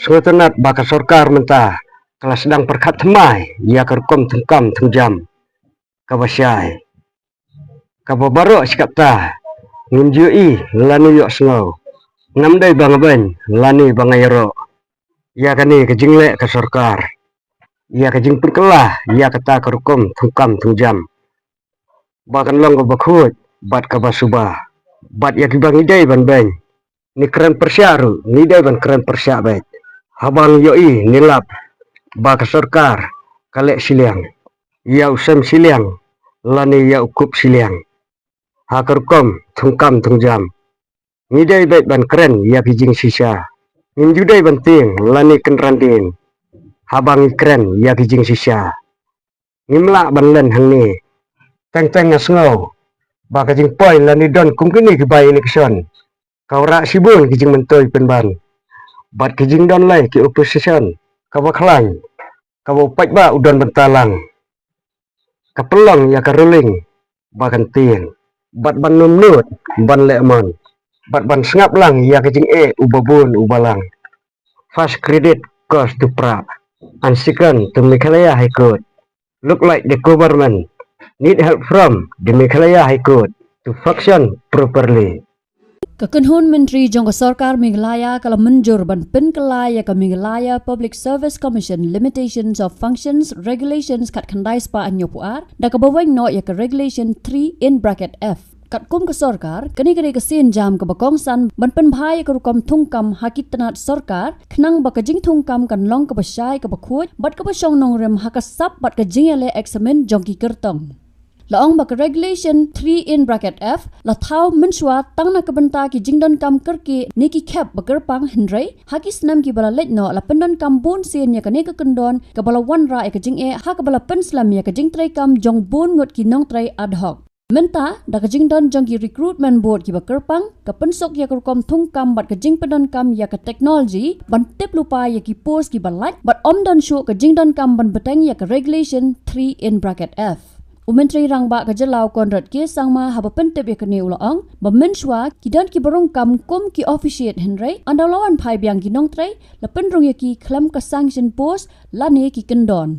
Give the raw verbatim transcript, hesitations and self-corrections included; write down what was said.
Sngewtynnat ba ka sorkar mynta ka la sdang pyrkhat thymmai ïa ka rukom thungkam thungjam kaba shai, kaba baroh shi katta ngim ju ïohi lane ïohsngew. Ngam dei ba nga beiñ lane ba nga ïaroh ïa kane ka jingleh ka sorkar ïa ka jingpynkylla ïa kata ka rukom thungkam thungjam ba kan long kaba khuid bad kaba suba. Bad ïa kiba ngi dei ban beiñ, ngi kren pyrshah ruh, ngi dei ban kren pyrshah beit. Haba ngi ïohi, ngi lap ba ka sorkar ka leh shiliang ïa u sem shiliang lane ïa u kup shiliang ha ka rukom thungkam thungjam. Ngi dei beit ban kren ïa ki jingshisha. Ngim ju dei ban tieng lane kynran dien haba ngi kren ïa ki jingshisha. Ngim lah ban len hangne. Teng teng nga sngew ba ka jingpoi lane don kum kine ki by-election ka wanrah shibun ki jingmyntoi pynban bad ki jingdon lei ki opposition kaba khlaiñ, kaba u paidbah u don bynta lang. Ka pynlong ïa ka ruling ba kan tieng bad ban nym nud ban leh mon bad ban sngap lang ïa ka jingeh uba bun uba lang. First, credit goes to Prah, and second to Meghalaya High Court. Look like the government need help from the Meghalaya High Court to function properly. Ka kynhun myntri jong ka sorkar Meghalaya ka la mynjur ban pynkylla ïa ka Meghalaya Public Service Commission Limitations of Functions Regulations khatkhyndai spah hynñiewphew ar da kaba weng noh ïa ka Regulation three in bracket F. Katkum ka sorkar, kane ka dei ka sienjam kaba kongsan ban pynbha ïa ka rukom thungkam ha ki tnat sorkar, khnang ba ka jingthungkam kan long kaba shai, kaba khuid bad kaba shong nongrim ha ka sap bad ka jingïaleh eksamin jong ki kyrtong. La ong ba ka Regulation three in bracket F la thaw mynshuwa tang na ka bynta ki jingdonkam kyrkieh ne ki khep ba kyrpang, hynrei ha ki snem kiba la leit noh la pyndonkam bun sien ïa kane ka kyndon kaba la wanrah ïa ka jingeh ha kaba la pynslem ïa ka jingtreikam jong bun ngut ki nongtrei ad hoc. Mynta da ka jingdon jong ki recruitment board kiba kyrpang, ka pynsuk ïa ka rukom thungkam bad ka jingpyndonkam ïa ka technology ban tip lypa ïa ki post kiba lait bad ym don shuh ka jingdonkam ban bteng ïa ka Regulation three in bracket F. U Myntri Rangbah ka jylla u Conrad K Sangma haba pyntip ïa kane u la ong ba mynshuwa ki don kiba rung kam kum ki officiate, hynrei ynda la wan phai biang ki nongtrei la pynrung ïa ki khlem ka sanction post lane ki kyndon.